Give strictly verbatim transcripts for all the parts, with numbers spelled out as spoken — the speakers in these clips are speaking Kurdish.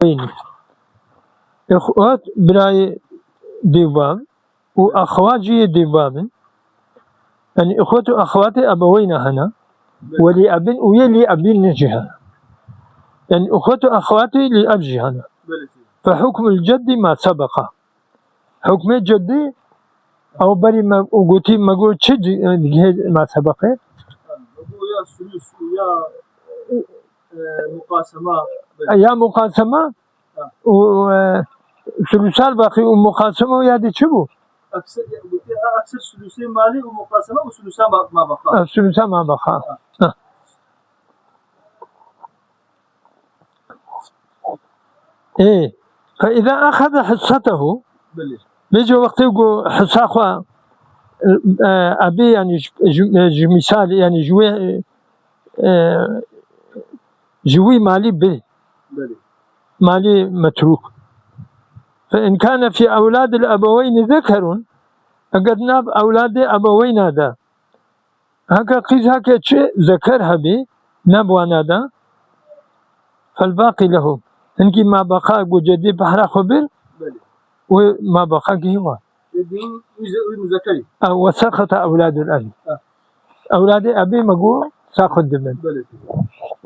Ebeweyn. Îxwet birayê dêvbab û exwat jî yê dêvbab in. Yani îxwet û exwatê ebeweyna hene. Belê. Welî ebin û yê lî ebîn jî hene. Yani îxwet û exwatê lî eb jî hene. Belê. Fe hukmul ceddi ma sebeqa. Hukmê ceddi, ew berî me û gotî, me got çi di-, digihê ma sebeqê? Bu ya sulus, ya, e, muqasema. Ya muqasema Ha. û, e, sulusal baqî û muqasema ya di çi bû? Ekser, ya, bu ya ekser sulusê malî û muqasema û sulusa ma, ma baqa. E, sulusa ma baqa. Ha. Ha. Ê, fe îza exeze hissetehu, Belê. Vêca wextê ku hisa xwe, e, ebê, yani ji, ji, ji mîsal, yani ji wê, e, ji wî malî bê. Belê. Malî metrûk. Fe in kane fî ewladil ebeweyni zekerun, eger nav ewladê ebeweyna de Heke qîz heke çi zeker hebî, ne bi wana de, fel baqî lehu. Hinkî ma baqa ku cedî behra xwe bir, Belê. Wê ma baqa gihî wan. Cedî wî ze-, wî muzekerî. E, we saqata ewladul ebi. Ha. Ewladê ebî me got saqit dibin. Belê.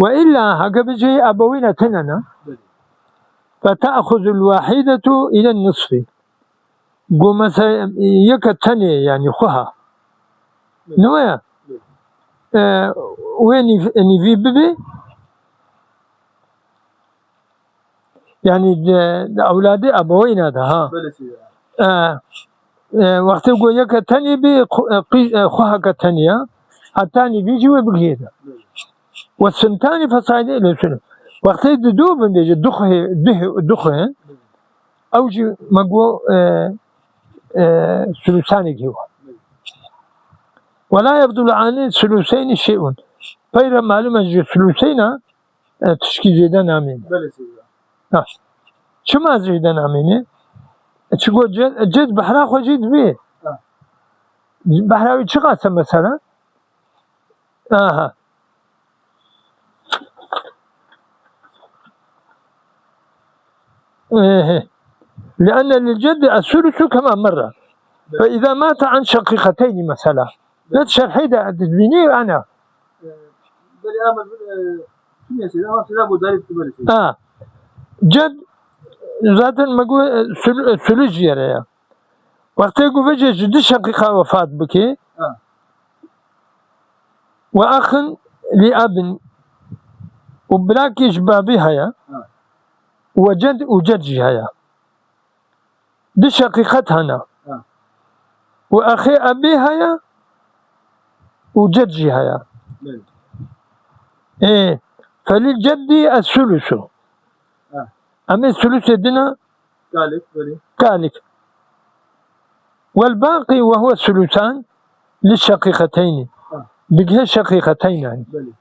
Ve illa heke bijî ebewîne tine ne. Belê. Fe te'xuzul wahidetu ile nisfî. Go mesela yeke tenê, yani xweha. Ne waya? E, wê nîv-, nîvî bibe. Yani de, de ewladê ebeweyna de ha. Belê seyda. E, e, wextê go yeke tenê bê, xwe-, e, qî-, e, xweheke tenê ya. Heta nîvî jî wê bigihê de. Belê. Ve sintanî fesaîde ile sunu. Wextê di du bin bêje, du xwe, du, du xwe. Ew jî me got, e, e, sulusanê gihî wan. Ve la yefdulu anî suluseyni şey'un. Peyre malum e ji suluseyna, e, tişkî zêde namîne. Belê seyda. Ha. Çima zêde namîne? E, çi got ced, ced behra xwe jî dibê. Ha. Behra wî çiqas e mesela? Aha. Ehe. لأن للجد الثلث كما مر. فإذا مات عن شقيقتين مثلا. Net şerhê de dibînî ana. Belê ama, e, tüm mesela, ama size bu darip tu belli. Ha. Ced zaten me got, e, sül-, e, sülüs yere ya. Wextê ku vêce ji du şeqîqa wefat bike, Ha. Ve axin li abin û birakî ji babî heye Ha. Û we ced û ced jî heye. Du şeqîqet hene. Ha. Û axê ebî heye û ced jî heye. Belê. Ê, felil ceddî es sulusu. Ha. Em ê sulusê dina Kalik, belê. Kalik. Wel baqî ve huve sulusan li şeqîqeteyni. Ha. Digihê şeqîqeteyna. Belê.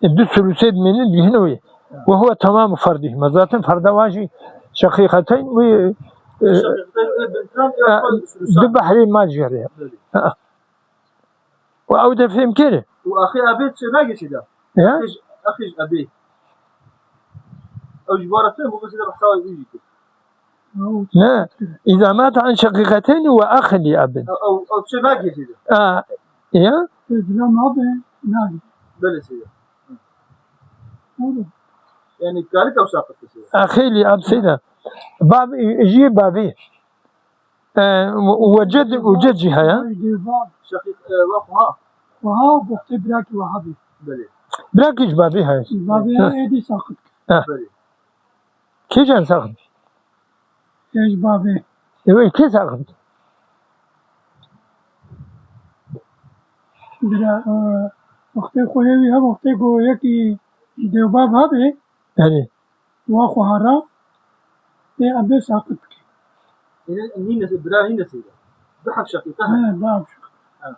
E, du sulusê dimînin digihine wê. Ha. Ve huve temamu ferdihime. Zaten ferda wa jî şeqîqeteyn wê, e, Şeqîqeteyn, e, bin tam ya e, fard sulusan. Du behrê ma jere. Belê. Ha. Û ew de fêm kir. Û axê ebê çi nagê çi de? Ya? Axê ji, axê ji ebê. Ew ji bara te bu mesela behsa wî jî kir. Ne. Îza mate an şeqîqeteyni ve axin li abin. Ew, ew, ew çi nagê çi de? A, ya? Zila ma be, nagê. Belê seyda. Hı. Yani kalik ew saqit seyda. Axê li ab seyda. Bab, jî babî. E, û, û we ced, û ced jî heye? Şeqîq, e, we xweha. Xweha, goxtê birakî we hebî. Belê. Birakî ji babî heye. Ji babî heye, êdî saqit kir. Heh. Belê. Kê can saqit? Ê ji babê. Ê wê kê saqit? Bira, e, wextê xweyê wî he, wextê ku yekî dêwbab hebê. Erê. Wa xwe hara, tê ebê saqit bike. Ê, nîne, bira nîne seyda. Du heb şeqîqe he. He, du heb şeqîqe. He.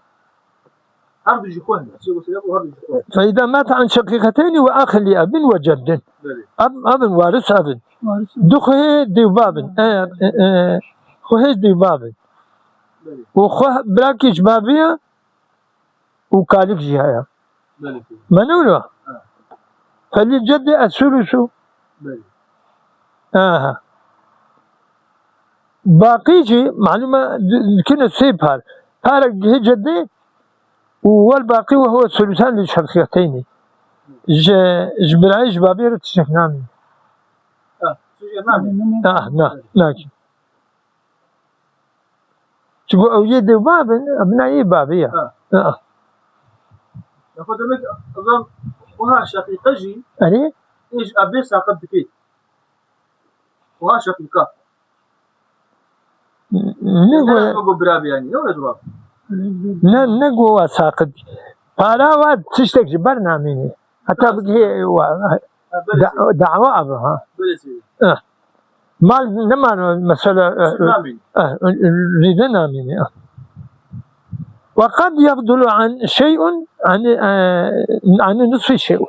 Her du ji xwe hene. Çi gotiye, bu her du ji xwe. Fe îza mate an şeqîqeteyni ve axin li ebin ve ceddin. Belê. Ev, ev in, waris ev in. Waris ev in. Du xwehê dêwbab in. He. E, e, e, xwehê dêwbab in. Belê. Û xwe birakî ji babî ye. û kalik jî heye. Belê. Me ne wilo? Ha. Felil ceddi es-sulusu. Belê. Aha. Baqî jî, malûm e, di-, dikine sê par. Parek gihê ceddê û wel baqî we huwe sulusan li şeqîqeteynî. Ji, ji birayê ji babê re tiştek namîne. Ah, tu jê namîne. Ah, na, nakî. Çiku ew yê dê babin, evna yê babê ya. Ha. Ha. Lafo demek, o zaman wiha şeqîqe jî Erê? ê ji ebê saqit dikê. Wiha şeqîqa. Ne Ne go, nasıl bu birabi yani? Ne olacak bu? Ne, ne go wa saqit. Para wa tiştek ji ber namîne. Heta bigihê wa, Ha, böyle da-, şey. dawa abi ha. Böyle şey. Eh. Mal ne mano mesela, eh, Sür namîne. eh, rîde namîne, eh. Ve kad yefdulu an şey'un, ani, eh, ani nusfi şey'un.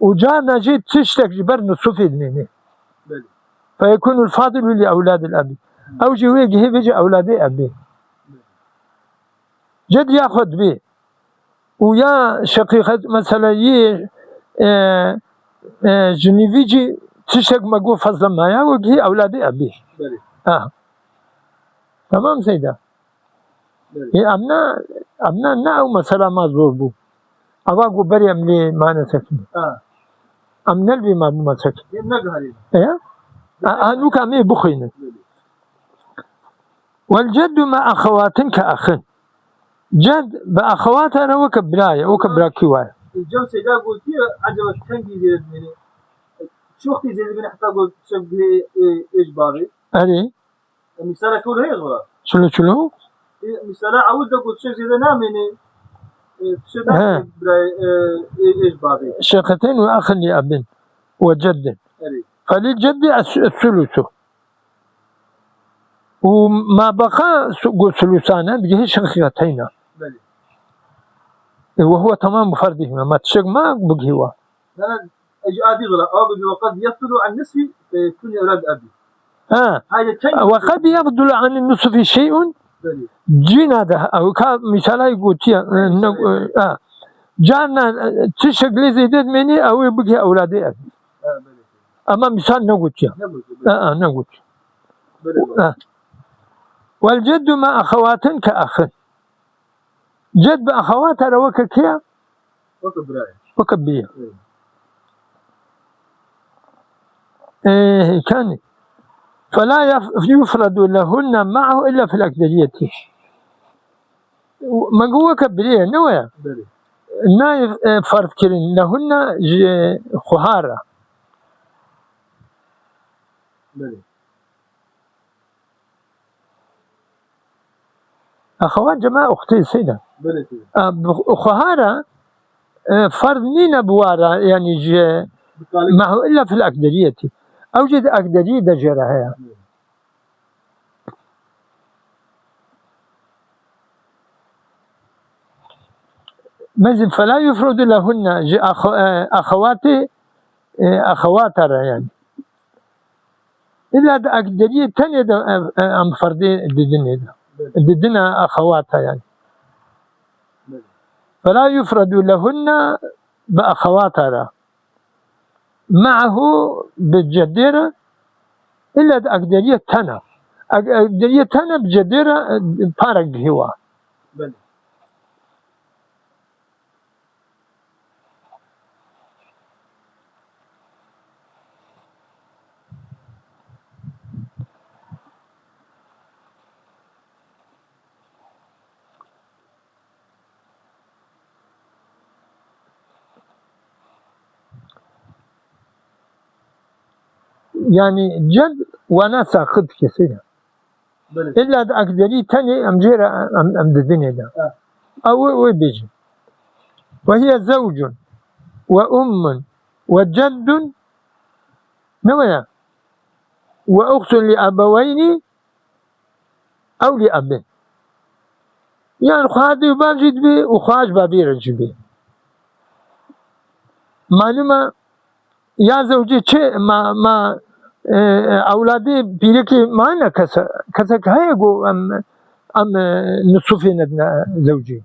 Û carna jî tiştek ji ber nusufê dimîne. Belê. Feyekunul fadilu li ewladil abi. Ew jî wê gihê bêje ewladê ebê. Ced ya xwe dibê. Û ya şeqîqet, mesela, yê, e, e, jinîvî jî tiştek me got fazla maya, wekî ewladê ebî. Belê. Ha. Tamam Seyda. Belê. Ê, em ne, em ne, ne ew mesela ma zor bû. Eva got berê em lê mane sekin. Ha. Em ne li vê ma bû ma sekin. Ê, ne guherî. E? A, a, nûka em ê bixwînin. Belê. Wel ceddu me exewatin ke exin. Ced bi exewata re weke bira ye, weke birakî wa ye. Cem Seyda gotiye, eceba kengî zêde dimêne? Çi wextî zêde dimêne heta got çev guhê ê, ê ji bavê? Erê. E, mîsala kewr heye zora. Çilo çilo? E, mîsala ewil de got çev zêde namêne. E, çev He. namêne birayê, e, ê, ê ji bavê. Şeqeteyn ve axin li abin ve ceddin. Erê. Felil ceddi es-, es-sulusu. Û ma beqa su-, gu-, sulusane, digihê şeqîqeteyna. Belê. E, ve huve tamam bi ferdihime. Ma tişek ma bigihî wa. Nana, ej adî zula, aw bi ve qad yefdulu an nisfi, e, kulli evlad abi. Ha. Haydi çend Ve qad yefdulu an nisfi şey'un. Belê. Cîna de, ew ka mîsalay gotiye, e, ne, Mîsalay. e, ha. Carna, e, tişek lê zêde dimênî, ew ê bigihê ewladê ev. Ha, belê. Ama mîsal negotiye. Negotiye, belê. Ha, ha, negotiye. Belê, belê. Ha. Wel ceddu me exewatin ke exin. Ced bi exewata re weke kê ye? Weke birayê. Weke bî ye. Evet. Ee, kanî. Fela yef-, yufredu lehunne ma'hu illa fil ekderiyeti. Me got weke birê ye, ne weye? Belê. Nayê, e, ferz kirin lehunne ji xwehar re. Belê. Exewat cema uxtê Seyda. Belê, Seyda. A, bi xwehara, e, ferz nîne bi wara, yani ji Bi kalê- mehu illa fil ekderiyeti. Ew jî di ekderiyê de jê re heye. Evet. Mezin fela yufrodu lehunne ji axe-, e, exewatê, e, exewata re yani. Îlla di ekderiyê tenê de, e, e, em ferdê didinê de. Didine exewata yani. Fela yufredu lehunne bi exewata re. Me'hu bi cedê re, îlla di ekderiyê tena. Ek-, ekderiyê tena bi cedê re, e, parek dihê wa. Belê. Yani ced wana saqit kesê ya. Belê. Îlla di ekderî tenê em jê re em, em didinê de. Ha. Ew wê, wê bêjin. Ve hiye zewcun ve ummun ve ceddun, ne weye? Ve uxtun li ebeweynî ew li ebin. Yan xwedî û bav jî dibê û xwaj bavê re jî bê. Malûm e, ya zewcê çi ma, ma, e, ewladê pîrekê mane kese, kesek heye ku em, em, e, nisufê nedine zewcê.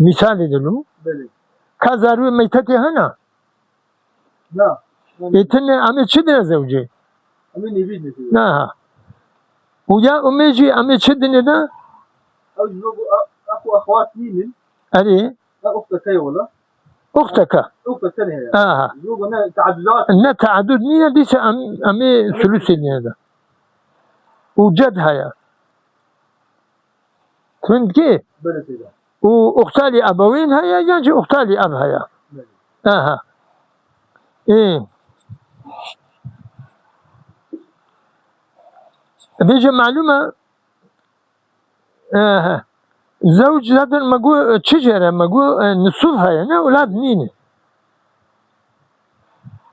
Mîsalê dilim. Belê. Ka zarûyê meytetê hene, Na. Ê tine em ê çi dine zewcê? Em ê nêvî dine. Na ha. Û ya umê jî em ê çi dine de? Ew ji bo ex û exwat nînin. Erê. Ew uxteke ye wela. Uxteke. Uxteke ne ya. Aha. Ji bo ne teadudat. Ne teadud nîne, dîsa em, em ê sulusê dine de. Û ced heye. Tundkî? Belê seyda. Û uxtalî ebewên heye yan jî uxtalî ev heye? Belê. Aha. Ê. Bêje malûm e, aha. Zewc zaten me got, e, çi jêre? Me got, e, nisûf heye, ne? Ewlad nîne.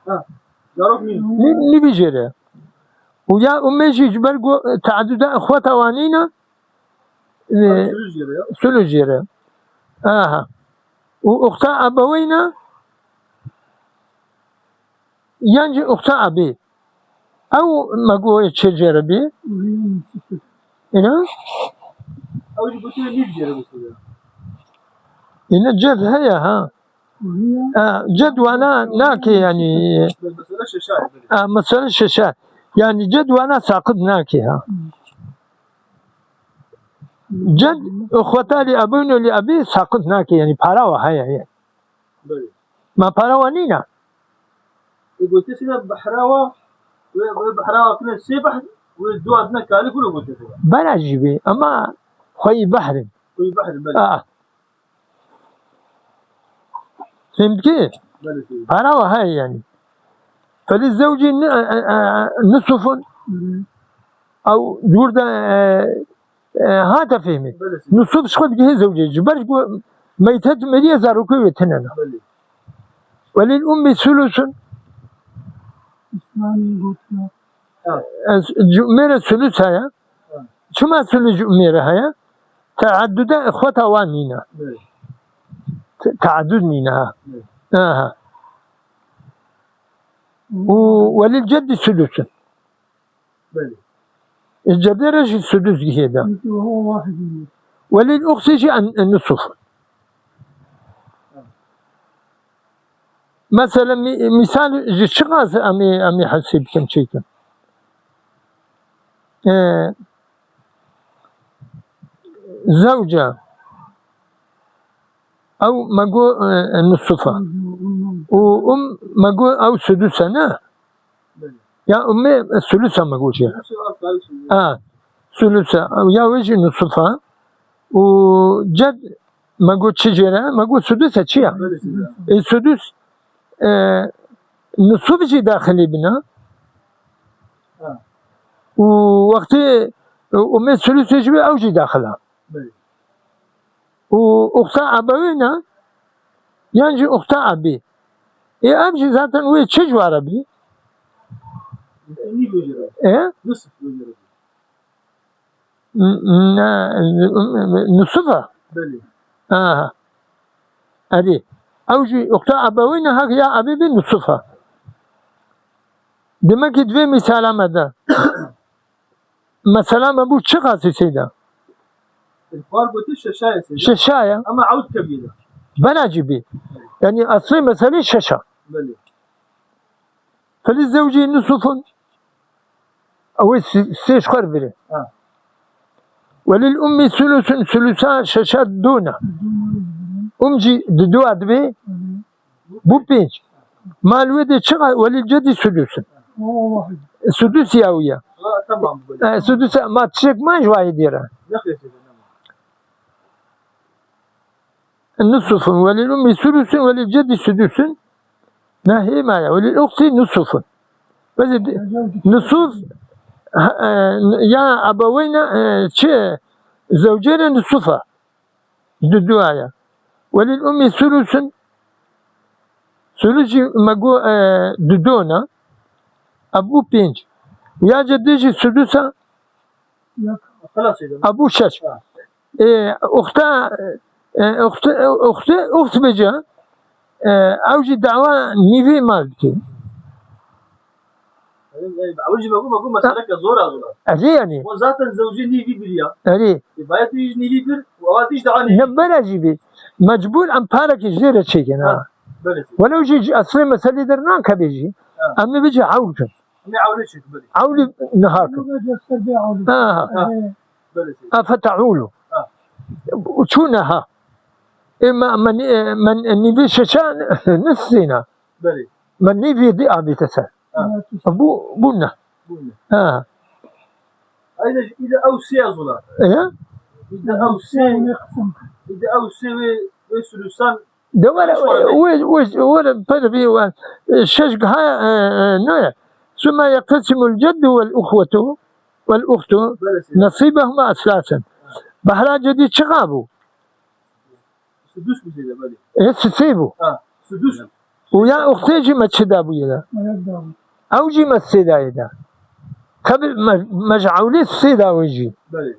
Ha, zarok nîne. Nî-, nîvî jêre. Û ya umê jî ji ber ku, e, teaduda xweta wan nîne, e, sulu jêre ya. Sulu jêre. Aha. Û uxta ebeweyna yan jî uxta ebê. Ew me got çi jêre bî? Îna? Ew jî gotiye nîv jêre gotiye. Îna ced heye ha. E, ced wana nake yani. Mesela şeşa. E, mesela şeşa. Yani ced wana saqit nake ha. Ced xweta li ebûn û li ebî saqit nake yani para wa heye yani. Belê. Ma para wa nîna? Ê, gotiye sîna behra wa, wê, wê behra wa kine sê behr, wê dua dine kalik û gotiye sîna. Bela jî bê, ama xweyî behrin. Xweyî behrin, belê. Aa. Fehmkî? Belê, seyda. Para wa heye yani. Felî zewcî ni-, e, e, e, nisufun. Hı hı. Ew cûr de, e, e, hate fehmî. Belê, seyda. Nisuf ji xwe digihê zewcê. Ji ber ku meytet meriye zarokê wê tine ne. Belê. Welîl ummî sulusun. İsmail gotiya. Ha. Ez, ji mêre sulus heye. Ha. Çima sulus ji mêre heye? Teaddude xweta wan nîne. Belê. Te-, teaddud nîne ha. Belê. Aha. Û welîl ceddî sulusun. Belê. E, cedê re jî sulus gihê de. Çünkü o wahid. Welîl uxtî jî en, en nisuf. Mesela mî-, mîsal ji çiqas em ê, em ê hesê bikin çêkin. E, zewca ew me got, e, nisufa. Û um me got ew sudus e ne? Ya ummê sulusa me got jê. Ha, sulusa. Ya wê jî nisufa. Û ced me got çi jê re? Me got sudus e çi ya? Ê sudus, e, nisuf jî daxilî bina. Ha. Û wextê, e, ummê sulusê jî bê ew jî daxil a. Belê. Û uxta ebewê ne? Yan jî uxta ebî. Ê ev jî zaten wê çi ji wara bî? Nîv wê jê re. E? Nisf wê jê re. N-, ne, nisufa? Belê. Aha. Erê. Ew jî uxta ebeweyne hak ya ebê bê nisufa. Demek ki divê mîsala me de. Mesela me bû çi qasî seyda? Xwar gotiye şeşa ye seyda. Şeşa ye. Ama ewd kevî de. Bela jî bî. Yani eslê meselê şeşa. Belê. Felî zewcî nisufun. Ew ê sê, sê ji xwe re bire. Ha. Welil ummî sulusun, sulusa şeşa dona. Um jî di dua dibe. Bû pênc. Mal wê de çiqa welil cedî sudusun. Sudus ya wî ya. Ha, tamam, bu. E, sudus ma tişek ma ji wayê dêre. Ne xêr seyda, ne ma. Nisufun, welil ummi sudusun, welil ceddi sudusun. Nehê ma ya, welil uxti nisufun. Bes di-, nisuf, ha, e, ya ebeweyne, e, çi, zewcêne nisufa. Di dua ya. Welil ummi sudusun, sulus jî me got, e, di dona. Ebu pênc. Ya ceddi jî sudusa, Xelas edin. Ebu şeş. Ha. E, uxta, e, uxti, uxti, uxt bêje, e, ew jî dawa nîvê mal dike. Ew jî me got, me got, meseleke zor e, zor e. Erê yani. O zaten zewcê nîvî bir ya. Erê. E, bayet jî nîvî bir, û ewa jî dawa nîvî. Ne bera jî bî. Mecbur em parekê jê re çêkin, ha. Ha. Belê. Welew jî ji eslê meselê dernakeve jî. Ha. Em ê bêjin ewl kin. Em ê ewlê çêkin, belê. Ewlî niha kin. Ew da cesser bê ewlî. Ha. Ha. Ee, Belê. A feteûlu. Ha. Çûne ha. E, me, me, me nîvê şeşa nisîna. Belê. Me nîvê di avête ser. Ha. Bû, bû ne. Bû ne. Ha. Ayda îde ew sê ez ola. E? Îde ew sê, îde ew sê wê, wê sulusan. De were, wê, wê, were, pere bî we, e, şeş giha, e, e, ne ye. Suma yeqtesimul ceddu vel uhvetu, vel uhtu, Belê sê. Nesîbehuma eslasen. Behra cedî çiqa bû? Sudus bû zêde, belê. E, sisê bû. Ha, sudus. Û ya uxtê jî me çi dabû yê de? Melek dabû. Ew jî me sê dayê de. Tabi me, me ji ewlê sê da wê jî. Belê.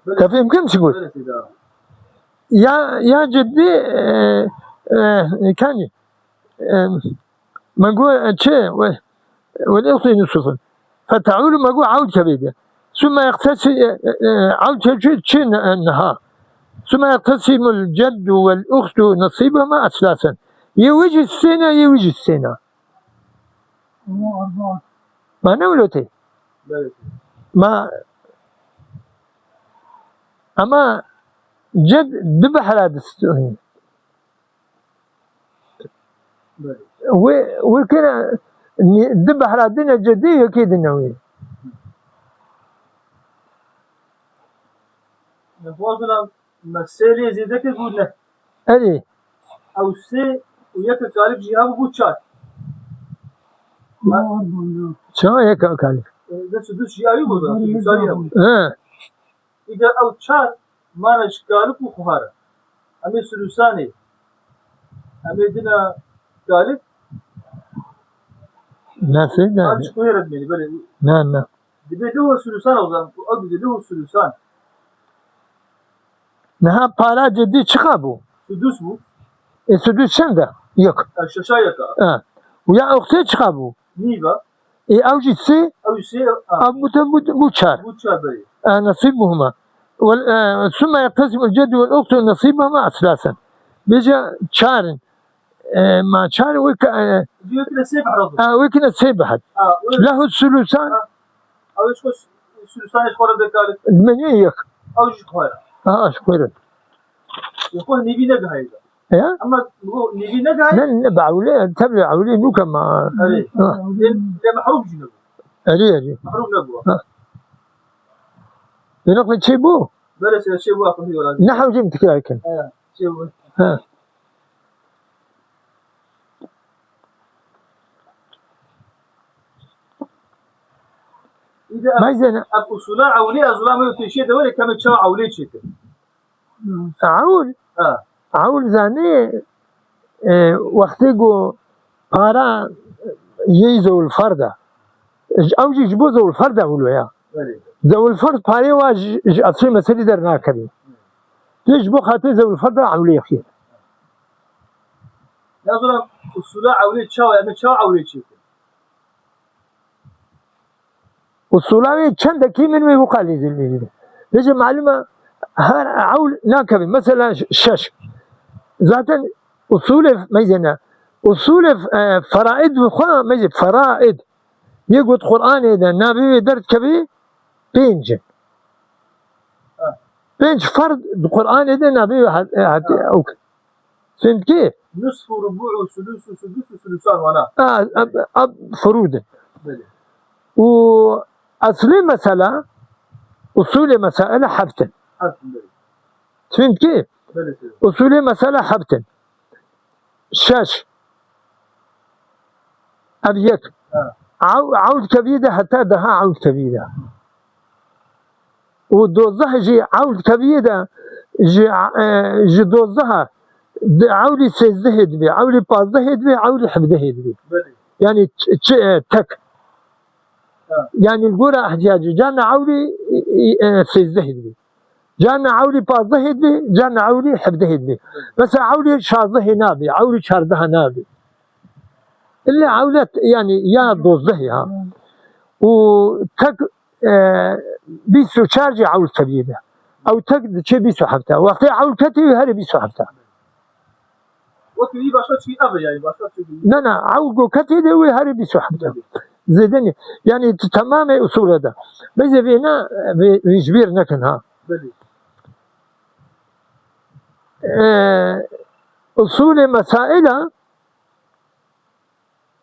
Belê. Te fêm kirin çi got? Belê sê da. Ya, ya cidî, e, e, kanî. Em, me got, e, çi? We, welê uxtê Yusufin. Feteûlu me got, ew kevê de. Sümme yeqtesi-, e, e, e, ew kevê çi, çi ne-, e, niha. Sümme yeqtesimul ceddu vel uxtu nesîbehuma eslasen. Yê wî jî sê ne, yê wî jî sê ne. Ama arba. Ma ne wilo tê? Belê. Ma, ama ced di behra distûnî. Belê. Wê, wê kene nî-, di behra dine cedî yekê dine wê. Nexwazina me sê lê zêde kir bû ne. Erê. Ew sê û yek kalib jî hebû bû çar. Çawa yek kalib? E, de sudus jî ayû bû da, sudus ayû hebû. He. Îde ew çar mane ji kalib û xwar e. Em ê sulusanê. Em ê dina kalib. Nasıl da? An ji xwê re dimênî, belê. Na, na. Dibê lê û sulusan o zaman. Ew dibê lê û sulusan. Niha para cedî çiqa bû? Sudus bû. E, sudus çend e? Yek. E, şeşa yek e. Ha. Û ya uxtê çiqa bû? Nîv e. E, ew jî sê. Ew jî sê, ha. Ev bû te bû, bû çar. Bû çar, belê. E, nesîb bû hema. Wel, e, sümme yeqtesimul ceddu vel uxtu nesîbehuma eslasen. Bêje çar in. E, ma çar wek, e, Wekine sê behra bû. Ha, wekine sê behra. Ha, wek- Lehu sulusan. Ha. Ew ji xwe sulusanê ji xwe re bê kalib. Menî yek. Ew jî xwe re. Ha, ji xwe re. Ji xwe nîvî negihaye. Ya? Ama bu nîvî ne gayet? Ne, ne, be ewlê, tabii ewlê nûke ma. Erê. Ha. Lê, lê mehrûm jî nebû. Erê, erê. Mehrûm nebû. Ha. Bêne xwe çê bû? Belê, se çê bû, axir yola. Ne hewcê min tikrar kin. He, çê bû. Ha. Îde ev, Mayzene. Ev usula ewlê, ez ulamê pêşiye de were, kemê çawa ewlê çêkir. Ewl, Ha. Ewl zanî, e, wextê ku para yê zewil ferd e. Ew jî ji bo zewil ferd e wilo ya. Belê. Zewil ferd parê wa ji, ji eslê meselî dernakevî. Tu ji bo xatirê zewil ferd e ewlê xî. Ya zora usula ewlê çawa, em ê çawa ewlê çêkin? Usula wê çendekî min wê wî qalî zilmî bîne. Bêje malum e her ewl nakevî. Mesela ş-, şeş. Zaten usulê meyzene. Usulê, e, feraid bi xwe meyze feraid. Yê got Qur'anê de navê wê derdkevî pênc in. Ha. Pênc ferd di Qur'anê de navê wê hat-, e, hat-, Ha. ew. Fehmkî? Nisfu, rubu'u, sulusu, sudusu, sulusan wana. A, a, a, furud in. Belê. Û eslê mesela, usulê mesail heft in. Heft in, belê. Fehmkî? Belê, belê. Usulê mesela heft in. Şeş. Ev yek. Ha. Ew, ew dikevî de heta deha ew dikevî de. Û dozdeh jî ewl keviyê de ji, e, ji dozdeha di ewlî sêzdehê dibê, ewlî pazdehê dibê, ewlî hevdehê dibê. Belê. Yani ç-, ç-, e, tek. Ha. Yani li gora ihtiyacê. Carna ewlî, e, e, sêzdehê dibê. Carna ewlî pazdehê dibê, carna ewlî hevdehê dibê. Belê. Mesela ewlî şazdehê nabê, ewlî çardeha nabê. Illa ewlet, yani ya dozdehê ha. Û tek e, bîst û çar jî ewl teviyê de. Ew tek diçe bîst û heft. Wextê ewl ketî wî herî bîst û heft. Wekî wî başka çi ev e yani, başka çi Ne, ne, ew go ketî de wî herî bîst û heft. Zêde ne. Yani tu temamê usûle de. Bêje vê ne, vê, vê ji bîr nekin ha. Belê. Ee, usulê mesaila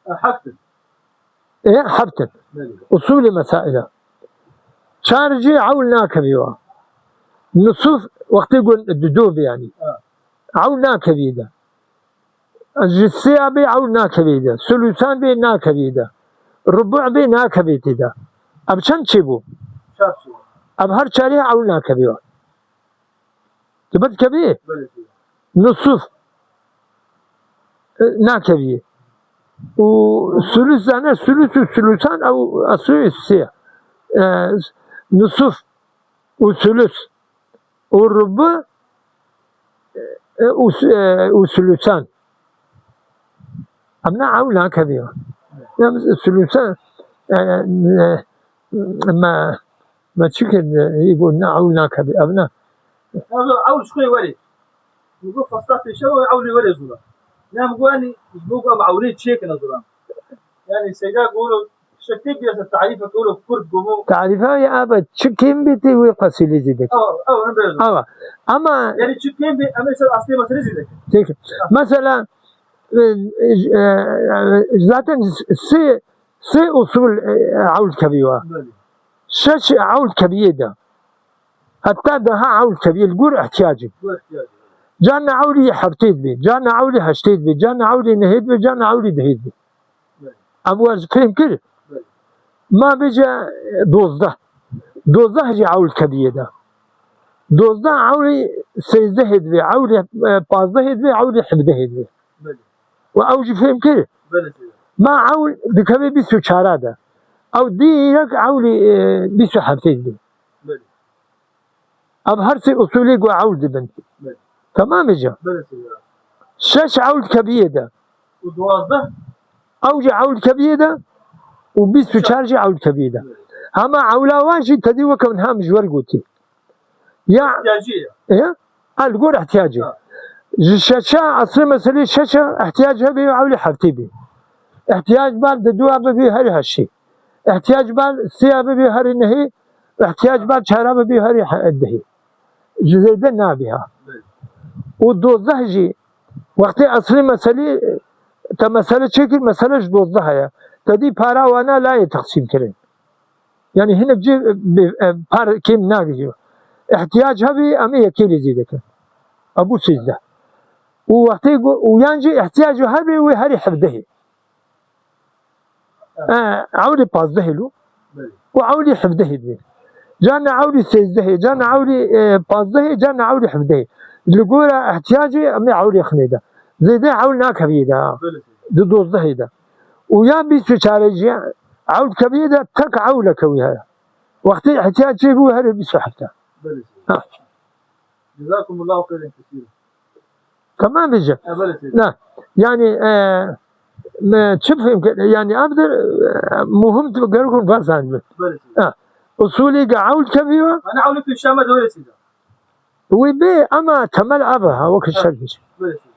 E, heft in. Ê, heft in. Belê. Usulê mesaila. Çar jî ewl nakevî wa. Nisûf wextê gon di do bê yanî. Ha. Ewl nakevî de. Ji sêya bê ewl nakevî de. Sulusan bê nakevî de. Rubu' bê nakevî tê de. Ev çend çêbû? Çar çêbû. Ev her çarê ewl nakevî wa. Tu bidikevî? Belê. Nisûf, e, nakevî. Û sulus zane, sulus û sulusan ew eslê sê. E, nisûf û sulus û rubu, e, û s-, e, û sulusan. Em ne ew nakevî. Em sulusan, e, e, me, me çi kir, e, î got ne ew nakevî, ev ne. Ew, ew ji xwe werê. Min got fasta pêşe û ew lê werê zûra. Ne em got, yanî, ji bo ku em ewrê çêkine zûra. Yani Seyda golo şeklê bir tarîfe golo kurt gomo. Tarîfe ya abi, çi kêm bî tê wê qasîlê zî dike. Ew, ew, em bêjin. Ewa. Ama Yani çi kêm bî, em ê ser aslê meselê zî dike. Peki. Mesela, e, e, e, zaten sê, sê usul, e, ewl kevî wa. Belê. Şeş ewl keviyê de. Heta daha ewl keviyê li gor ihtiyacê. Gor ihtiyacê. Carna ewlî heftê dibê, carna ewlî heştê dibê, carna ewlî nehê dibê, carna ewlî dehê dibê. Belê. Em wer ji fêm kir? Belê. Ma bêje, e, dozdeh. Dozdeh jî ewl keviyê de. Dozdeh ewlî sêzdehê dibê, ewlî, e, pazdehê dibê, ewlî hevdehê dibê. Belê. Û ew jî fêm kir? Belê, seyda. Ma ewl dikeve bîst û çara de. Ew direk ewlî, e, bîst û heftê dibê. Belê. Ev her sê usulê ku ewl dibin. Belê. Tamam e ca? Belê, seyda. Şeş ewl keviyê de. Û duwazdeh? Ew jî ewl keviyê de. Û bîst û çar jî ewl keviyê de. Belê. Hema ewla wan jî tedî weke min hem ji wer gotî. Ya, ihtiyacê ye. Ya? Ha, li gor ihtiyacê. Ha. Ji şeşa, eslê meselê şeşa, ihtiyac hebe ewlî heftê bê. İhtiyac bar di dua bibê herî heştê. İhtiyac bar sêya bibê herî nehê. İhtiyac bar çara bibê herî he-, dehê. Ji zêde nabê ha. Belê. Û dozdeh jî, wextê eslê meselê, te mesele çêkir, mesele ji dozdeh heye. Te dî para wana layê teqsîm kirin. Yani hinek cih, e, e, par kêm nagihî. İhtiyac hebî, em ê yekê lê zêde kin. Ebû sêzdeh. Û wextê go-, û yan jî ihtiyac hebî wê herî hevdehê. E, ewlî pazdehê lo. Belê. Û ewlî hevdehê dibê. Carna ewlî sêzdehê, carna ewlî, e, pazdehê, carna ewlî hevdehê. Li gora ihtiyacê em ê ewlê xinê de. Zêde ewl nakeviyê de ha. Belê. Di dozdehê de. Û ya bîst û çarê jî ewl keviyê de tek ewleke wî heye. Wextê ihtiyac çêbû herê bîst û heft e. Belê. Ha. Cezakumullahu xeyren kesîra. Tamam bêje. E, belê seyda. Na, yani, e, me çi fêm kir? Yani ev de, e, muhim tu gerek hûn bazan bi. Belê seyda. Ha. Usulê ge ewl kevî wa? Ana ewl pêşame de wê seyda. Wî bê ama temel ev ha, wek şer bêje. Belê seyda.